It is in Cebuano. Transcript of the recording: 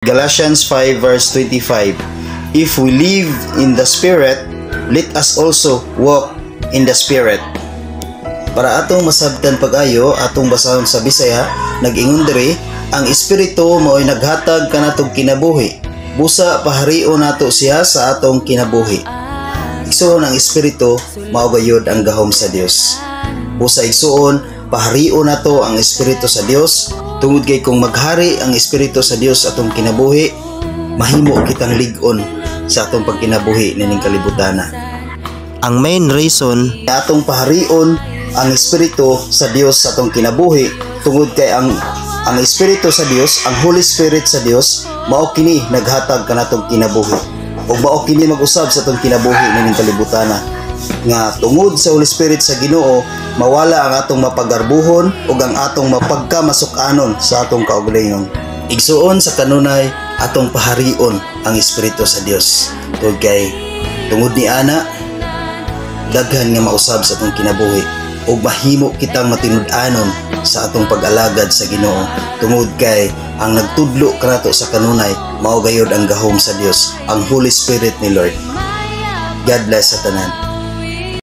Galatians 5 verse 25. If we live in the Spirit, let us also walk in the Spirit. Para atong masabtan pag-ayo, atong basahon sa Bisaya, nag-ingon diri, ang Espiritu mao'y naghatag kanatong kinabuhi. Busa paharion nato siya sa atong kinabuhi. Igsuon, ang Espiritu mao gayud ang gahom sa Dios. Busa, igsuon, paharion nato ang Espiritu sa Dios tungod kay kung maghari ang Espiritu sa Dios atong kinabuhi, mahimo kitang lig-on sa atong pagkinabuhi nining kalibutana. Ang main reason atong paharion ang Espiritu sa Dios sa atong kinabuhi tungod kay ang Espiritu sa Dios, ang Holy Spirit sa Dios, mao kini naghatag kanatong kinabuhi. Ug mao kini mag-usab sa atong kinabuhi nining kalibutana. Nga tungod sa Holy Spirit sa Ginoo, mawala ang atong mapagarbuhon ug ang atong mapagkamasuk-anon sa atong kaugalingon. Igsuon, sa kanunay atong paharion ang Espiritu sa Dios. Tungod kay tungod ni ana, daghan nga mausab sa atong kinabuhi ug mahimo kitang matinud-anon sa atong pag-alagad sa Ginoo tungod kay ang nagtudlo kanato sa kanunay mao gayud ang gahom sa Dios, ang Holy Spirit ni Lord. God bless sa tanan.